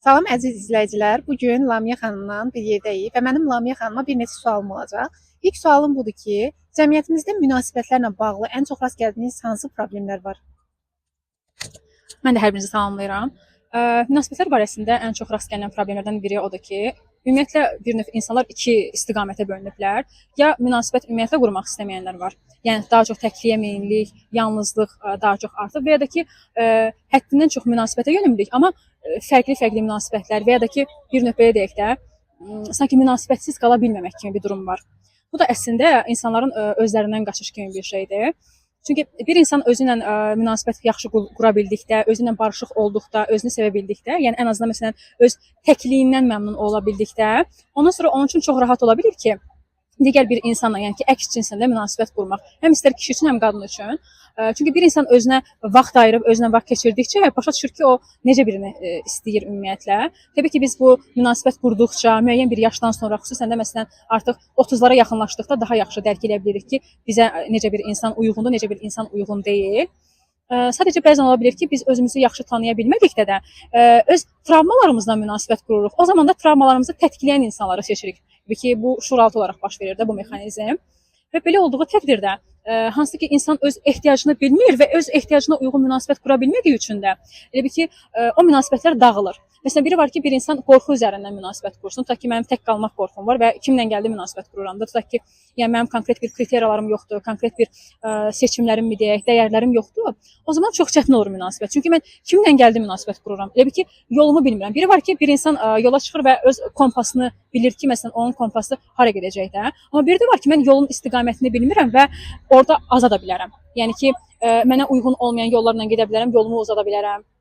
Salam əziz izləyicilər. Bu gün Lamiyə xanımla bir yerdəyik və mənim Lamiyə xanıma bir neçə sualım olacaq. İlk sualım budur ki, cəmiyyətimizdə münasibətlərlə bağlı ən çox rast gəldiyiniz hansı problemlər var? Mən də hər birinizi salamlayıram. Münasibətlər barəsində ən çox rast gəlinən problemlərdən biri odur ki, ümumiyyətlə bir növ insanlar iki istiqamətə bölünüblər. Ya münasibət ümumiyyətlə qurmaq istəməyənlər var. Yəni daha çox təkliyə meyillik, yalnızlıq daha çox artıb və ya da ki, həddindən çox münasibətə yönümlülük, amma fərqli-fərqli münasibətlər və ya da ki, bir növ belə deyək də, sanki münasibətsiz qala bilməmək kimi bir durum var. Bu da əslində insanların özlərindən qaçış kimi bir şeydir. Çünki bir insan özü ilə münasibət yaxşı qura bildikdə, özü ilə barışıq olduqda, özünü sevə bildikdə, yəni ən azından məsələn öz təkliyindən məmnun ola bildikdə, ondan sonra onun üçün çox rahat ola bilir ki, digər bir insanla, yəni ki, əks cinslə də münasibət qurmaq. Həm istər kişi üçün, həm qadın üçün. Çünki bir insan özünə vaxt ayırıb, özünə vaxt keçirdikcə başa düşür ki, o necə birini istəyir ümumiyyətlə. Təbii ki, biz bu münasibət qurduqca, müəyyən bir yaşdan sonra, xüsusən də məsələn artıq 30-lara yaxınlaşdıqda daha yaxşı dərk edə bilirik ki, bizə necə bir insan uyğundur, necə bir insan uyğun deyil. Sadəcə bəzən ola bilər ki, biz özümüzü yaxşı tanıya bilmədikdə də öz travmalarımızla münasibət qururuq. O zaman da travmalarımızı tətikləyən insanları seçirik. Təbii ki, bu şuuraltı olaraq baş verir də bu mexanizm. Və belə olduğu təqdirdə hansı ki insan öz ehtiyacını bilmir və öz ehtiyacına uyğun münasibət qura bilmədiyi üçün də elə bil ki, o münasibətlər dağılır. Məsələn, biri var ki, bir insan qorxu üzərindən münasibət qursun. Tutaq ki, mənim tək qalmaq qorxum var və kimlə gəldi münasibət qururam da. Tutaq ki, yəni mənim konkret bir kriteriyalarım yoxdur, konkret bir seçimlərim mi deyək, dəyərlərim yoxdur. O zaman çox çətin olur münasibət. Çünki mən kimlə gəldi münasibət qururam? Elə bil ki, yolumu bilmirəm. Biri var ki, bir insan yola çıxır və öz kompasını bilir ki, məsələn, onun kompası hara gedəcək də. Amma biri də var ki, mən yolun istiqamətini bilmirəm və orada azada bilərəm. Yəni ki, mənə uyğun olmayan yollarla gedə bilərəm, yolumu uzada bilərəm.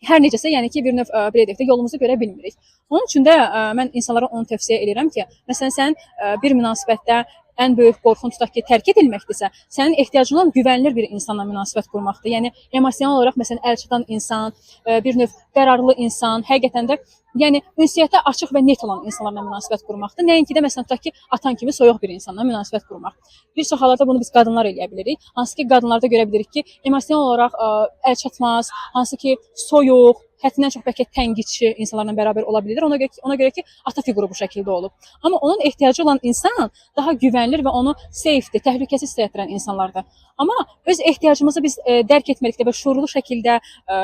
Hər necəsə, yəni ki, bir növ belə deyək də, yolumuzu görə bilmirik. Onun üçün də mən insanlara onu tövsiyə edirəm ki, məsələn, sən bir münasibətdə ən böyük qorxun tutaq ki, tərk edilməkdirsə, sənin ehtiyacın olan güvənilir bir insanla münasibət qurmaqdır. Yəni emosional olaraq məsələn əl çatan insan, bir növ qərarlı insan, həqiqətən də yəni ünsiyyətə açıq və net olan insanlarla münasibət qurmaqdır. Nəinki də məsələn tutaq ki, atan kimi soyuq bir insanla münasibət qurmaq. Bir çox hallarda bunu biz qadınlar eləyə bilirik. Hansı ki, qadınlarda görə bilirik ki, emosional olaraq əl çatmaz, hansı ki, soyuq, həddindən çox bəlkə tənqidçi insanlarla bərabər ola bilirlər. Ona görə ki, ata fiquru bu şəkildə olub. Amma onun ehtiyacı olan insan daha güvənilir və onu safe-dir, təhlükəsiz hiss etdirən insanlardır. Amma öz ehtiyacımızı biz dərk etmədikdə və şuurlu şəkildə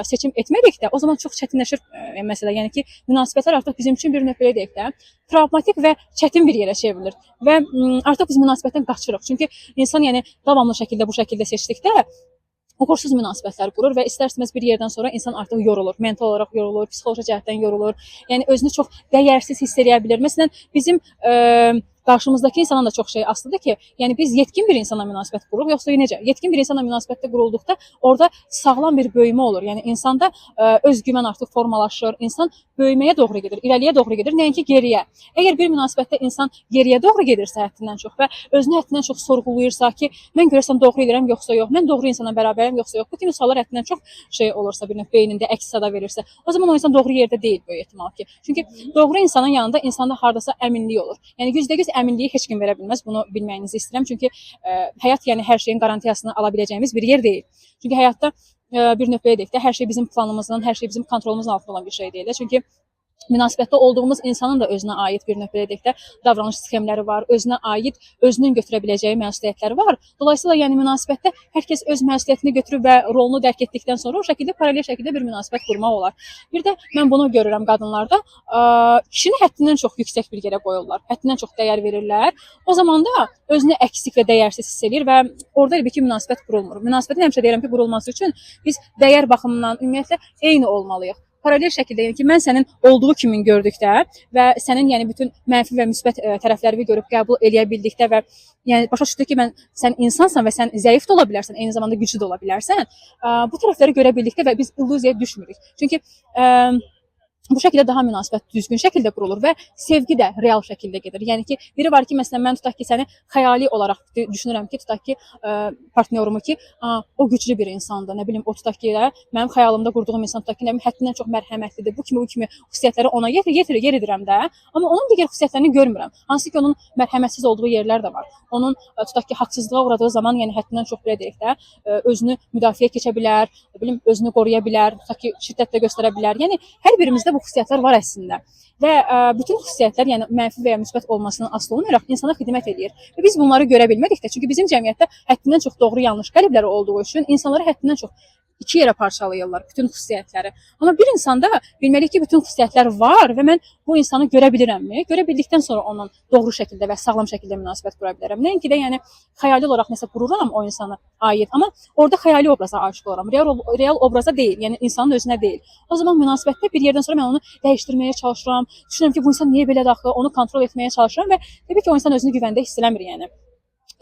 seçim etmədikdə, o zaman çox çətinləşir məsələ. Yəni ki, münasibətlər artıq bizim üçün bir növ belə deyək də, travmatik və çətin bir yerə çevrilir və artıq biz münasibətdən qaçırıq. Çünki insan yəni davamlı şəkildə bu şəkildə seçdikdə uğursuz münasibətlər qurur və istər-istəməz bir yerdən sonra insan artıq yorulur, mental olaraq yorulur, psixoloji cəhətdən yorulur. Yəni özünü çox dəyərsiz hiss eləyə bilər. Məsələn, bizim qarşımızdakı insandan da çox şey asılıdır ki, yəni biz yetkin bir insanla münasibət qururuq, yoxsa necə? Yetkin bir insanla münasibətdə qurulduqda orada sağlam bir böyümə olur. Yəni insanda özgüvən artıq formalaşır, insan böyüməyə doğru gedir, irəliyə doğru gedir, nəinki geriyə. Əgər bir münasibətdə insan geriyə doğru gedirsə həddindən çox və özünü həddindən çox sorğuluyursa ki, mən görəsən doğru edirəm yoxsa yox, mən doğru insanla bərabərəm yoxsa yox, bu kimi suallar həddindən çox şey olursa, bir növ beynində əks sada verirsə, o zaman o insan doğru yerdə deyil böyük ehtimal ki. Çünki doğru insanın yanında insanda hardasa əminlik olur. Yəni %100 əminliyi heç kim verə bilməz. Bunu bilməyinizi istəyirəm. Çünki həyat yəni hər şeyin qarantiyasını ala biləcəyimiz bir yer deyil. Çünki həyatda bir növ belə deyək də, hər şey bizim planımızın, hər şey bizim kontrolumuzun altında olan bir şey deyil də. Çünki münasibətdə olduğumuz insanın da özünə aid bir növ belə deyək də davranış sxemləri var, özünə aid özünün götürə biləcəyi məsuliyyətləri var. Dolayısıyla yəni münasibətdə hər kəs öz məsuliyyətini götürüb və rolunu dərk etdikdən sonra o şəkildə paralel şəkildə bir münasibət qurmaq olar. Bir də mən bunu görürəm qadınlarda, kişini həddindən çox yüksək bir yerə qoyurlar, həddindən çox dəyər verirlər. O zaman da özünü əksik və dəyərsiz hiss eləyir və orada elə bir ki, münasibət qurulmur. Münasibətin həmişə deyirəm ki, qurulması üçün biz dəyər baxımından ümumiyyətlə eyni olmalıyıq. Paralel şəkildə, yəni ki, mən sənin olduğu kimi gördükdə və sənin yəni bütün mənfi və müsbət tərəflərini görüb qəbul eləyə bildikdə və yəni başa düşdük ki, sən insansan və sən zəif də ola bilərsən, eyni zamanda güclü də ola bilərsən. Bu tərəfləri görə bildikdə və biz illüziyaya düşmürük. Çünki bu şəkildə daha münasibət düzgün şəkildə qurulur və sevgi də real şəkildə gedir. Yəni ki, biri var ki, məsələn, mən tutaq ki, səni xəyali olaraq düşünürəm ki, tutaq ki, partnyorumu ki, o güclü bir insandır. Nə bilim, o tutaq ki, də, mənim xəyalımda qurduğum insan tutaq ki, nə bilim, həddindən çox mərhəmətlidir. Bu kimi xüsusiyyətləri ona yer edirəm də. Amma onun digər xüsusiyyətlərini görmürəm. Hansı ki, onun mərhəmətsiz olduğu yerlər də var. Onun tutaq ki, haqsızlığa uğradığı zaman, yəni həddindən çox belə deyək də, özünü müdafiəyə keçə bilər, nə bilim, özünü qoruya bilər, tutaq ki, şiddət də göstərə bilər. Yəni hər birimizdə bu xüsusiyyətlər var əslində. Və bütün xüsusiyyətlər, yəni mənfi və ya müsbət olmasından asılı olmayaraq insana xidmət eləyir. Və biz bunları görə bilmədikdə, çünki bizim cəmiyyətdə həddindən çox doğru yanlış qəlibləri olduğu üçün insanları həddindən çox iki yerə parçalayırlar bütün xüsusiyyətləri. Amma bir insanda bilməliyik ki, bütün xüsusiyyətlər var və mən bu insanı görə bilirəmmi? Görə bildikdən sonra onunla doğru şəkildə və sağlam şəkildə münasibət qura bilərəm. Nəinki də yəni xəyali olaraq nəsə qururam o insana aid, amma orada xəyali obraza aşiq oluram. Real obraza deyil, yəni insanın özünə deyil. O zaman münasibətdə bir yerdən sonra mən onu dəyişdirməyə çalışıram. Düşünürəm ki, bu insan niyə belədir axı? Onu kontrol etməyə çalışıram və təbii ki, o insan özünü güvəndə hiss eləmir yəni.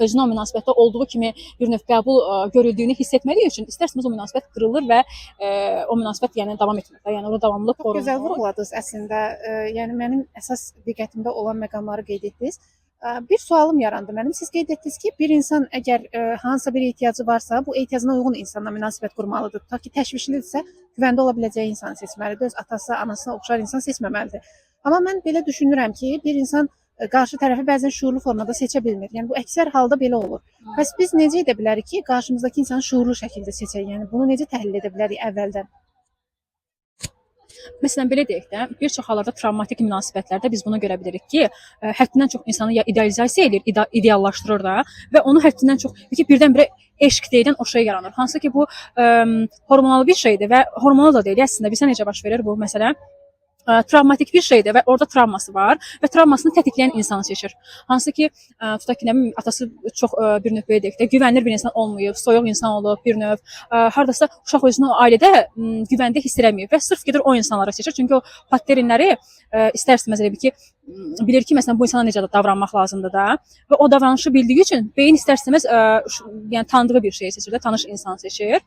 Özünü o münasibətdə olduğu kimi bir növ qəbul görüldüyünü hiss etmədiyi üçün istər-istəməz o münasibət qırılır və o münasibət yəni davam etmir də. Yəni orada davamlılıq Çox gözəl qorunmur. vurğuladınız əslində. Yəni mənim əsas diqqətimdə olan məqamları qeyd etdiniz. Bir sualım yarandı mənim. Siz qeyd etdiniz ki, bir insan əgər hansısa bir ehtiyacı varsa, bu ehtiyacına uyğun insanla münasibət qurmalıdır. Tutaq ki, təşvişlidirsə, güvəndə ola biləcəyi insanı seçməlidir. Öz atası, anasına oxşar insan seçməməlidir. Amma mən belə düşünürəm ki, bir insan qarşı tərəfi bəzən şüurlu formada seçə bilmir. Yəni bu əksər halda belə olur. Bəs biz necə edə bilərik ki, qarşımızdakı insanı şüurlu şəkildə seçək? Yəni bunu necə təhlil edə bilərik əvvəldən? Məsələn, belə deyək də, bir çox hallarda travmatik münasibətlərdə biz bunu görə bilirik ki, həddindən çox insanı ya idealizasiya eləyir, ideallaşdırır da və onu həddindən çox ki, birdən-birə eşq deyilən o şey yaranır. Hansı ki, bu hormonal bir şeydir və hormonal da deyil əslində. Bizə necə baş verir bu məsələ? Travmatik bir şeydir və orada travması var və travmasını tətikləyən insanı seçir. Hansı ki, tutaq ki, nə bilim, atası çox bir növ belə deyək də, güvənilir bir insan olmayıb, soyuq insan olub bir növ. Hardasa uşaq özünü o ailədə güvəndə hiss eləməyib və sırf gedir o insanlara seçir. Çünki o patternləri istər-istəməz elə bil ki, bilir ki, məsələn, bu insana necə davranmaq lazımdır da və o davranışı bildiyi üçün beyin istər-istəməz yəni tanıdığı bir şeyi seçir də, tanış insanı seçir.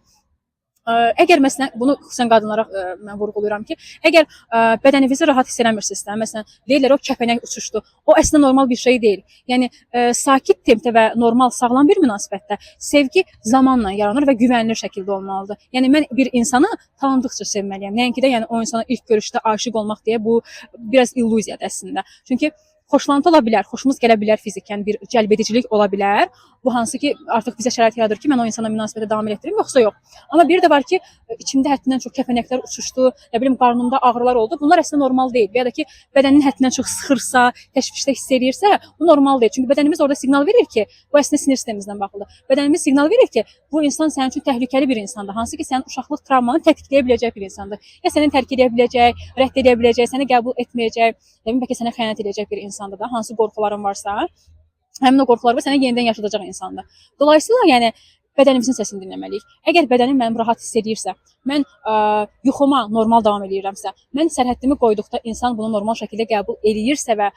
Əgər məsələn bunu xüsusən qadınlara mən vurğulayıram ki, əgər bədəninizi rahat hiss eləmirsinizsə, məsələn, deyirlər o kəpənək uçuşdu. O əslində normal bir şey deyil. Yəni sakit tempdə və normal, sağlam bir münasibətdə sevgi zamanla yaranır və güvənilir şəkildə olmalıdır. Yəni mən bir insanı tanıdıqca sevməliyəm. Nəinki də yəni o insana ilk görüşdə aşiq olmaq deyə bu biraz illüziyadır əslində. Çünki xoşlantı ola bilər, xoşumuz gələ bilər fizikən bir cəlbedicilik ola bilər. Bu hansı ki artıq bizə şərait yaradır ki, mən o insana münasibətə davam elətdirim yoxsa yox. Amma bir də var ki, içimdə həddindən çox kəpənəklər uçuşdu, nə bilim qarnımda ağrılar oldu. Bunlar əslində normal deyil. Və ya da ki, bədənin həddindən çox sıxırsa, təşvişdə hiss eləyirsə, bu normal deyil. Çünki bədənimiz orada siqnal verir ki, bu əslində sinir sistemimizlə bağlıdır. Bədənimiz siqnal verir ki, bu insan sənin üçün təhlükəli bir insandır. Hansı ki, sənin uşaqlıq travmanı tətikləyə biləcək bir insandır. Ya səni tərk edə biləcək, rədd edə biləcək, səni qəbul etməyəcək, nə bilim bəlkə sənə xəyanət edəcək bir insandır da. Hansı qorxuların varsa, həmin o qorxuları sənə yenidən yaşadacaq insandır. Dolayısıyla yəni bədənimizin səsini dinləməliyik. Əgər bədənim mənim rahat hiss eləyirsə, mən yuxuma normal davam eləyirəmsə, mən sərhəddimi qoyduqda insan bunu normal şəkildə qəbul eləyirsə və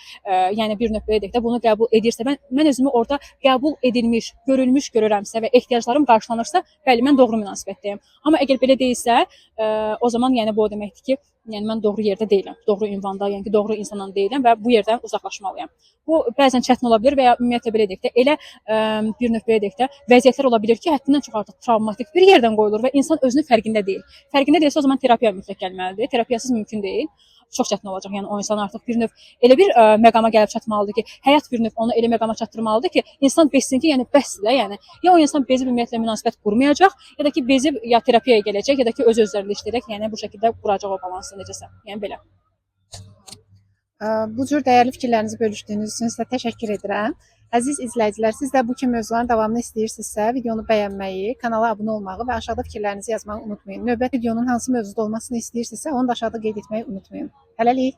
yəni bir növ belə deyək də bunu qəbul edirsə, mən özümü orada qəbul edilmiş, görülmüş görürəmsə və ehtiyaclarım qarşılanırsa, bəli, mən doğru münasibətdəyəm. Amma əgər belə deyilsə, o zaman yəni bu o deməkdir ki, yəni mən doğru yerdə deyiləm, doğru ünvanda, yəni ki, doğru insanla deyiləm və bu yerdən uzaqlaşmalıyam. Bu bəzən çətin ola bilər və ya ümumiyyətlə belə deyək də, elə bir növ belə deyək də, vəziyyətlər ola bilər ki, həddindən çox artıq travmatik bir yerdən qoyulur və insan özünün fərqində deyil. Fərqində deyilsə o zaman terapiya mütləq gəlməlidir. Terapiyasız mümkün deyil. Çox çətin olacaq. Yəni o insan artıq bir növ elə bir məqama gəlib çatmalıdır ki, həyat bir növ onu elə məqama çatdırmalıdır ki, insan bilsin ki, yəni bəsdir də, yəni ya o insan bezib ümumiyyətlə münasibət qurmayacaq, ya da ki bezib ya terapiyaya gələcək, ya da ki öz özlərində işləyərək, yəni bu şəkildə quracaq o balansı necəsə. Yəni belə. Bu cür dəyərli fikirlərinizi bölüşdüyünüz üçün sizə təşəkkür edirəm. Əziz izləyicilər, siz də bu kimi mövzuların davamını istəyirsinizsə, videonu bəyənməyi, kanala abunə olmağı və aşağıda fikirlərinizi yazmağı unutmayın. Növbəti videonun hansı mövzuda olmasını istəyirsinizsə, onu da aşağıda qeyd etməyi unutmayın. Hələlik.